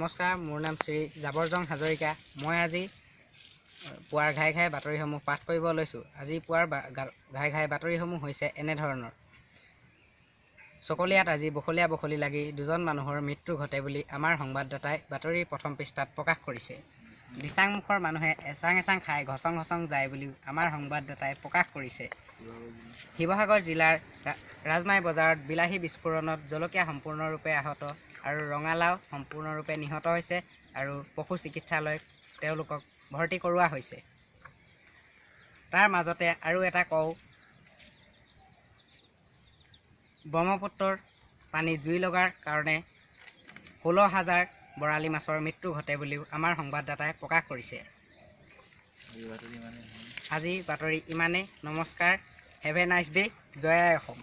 নমস্কাৰ, মোৰ নাম শ্ৰী জাবৰজং হাজৰিকা। মই আজি পুৱাৰ ঘাই ঘাই বাতৰিসমূহ পাঠ কৰিব লৈছোঁ। আজি পুৱাৰ ঘাই ঘাই বাতৰিসমূহ হৈছে এনেধৰণৰ। চকলীয়াত আজি বখলীয়া বখলি লাগি দুজন মানুহৰ মৃত্যু ঘটে বুলি আমাৰ সংবাদদাতাই বাতৰিৰ প্ৰথম পৃষ্ঠাত প্ৰকাশ কৰিছে। দিচাংমুখৰ মানুহে এচাং এচাং খাই ঘচং ঘচং যায় বুলিও আমাৰ সংবাদদাতাই প্ৰকাশ কৰিছে। শিৱসাগৰ জিলাৰ ৰাজমাই বজাৰত বিলাহী বিস্ফোৰণত জলকীয়া সম্পূৰ্ণৰূপে আহত আৰু ৰঙালাও সম্পূৰ্ণৰূপে নিহত হৈছে আৰু পশু চিকিৎসালয়ত তেওঁলোকক ভৰ্তি কৰোৱা হৈছে। তাৰ মাজতে আৰু এটা কওঁ, ব্ৰহ্মপুত্ৰৰ পানীত জুই লগাৰ কাৰণে 16,000 বৰালি মাছৰ মৃত্যু ঘটে বুলিও আমাৰ সংবাদদাতাই প্ৰকাশ কৰিছে। আজি বাতৰি ইমানেই। নমস্কাৰ, have a nice day. Joy I Assam.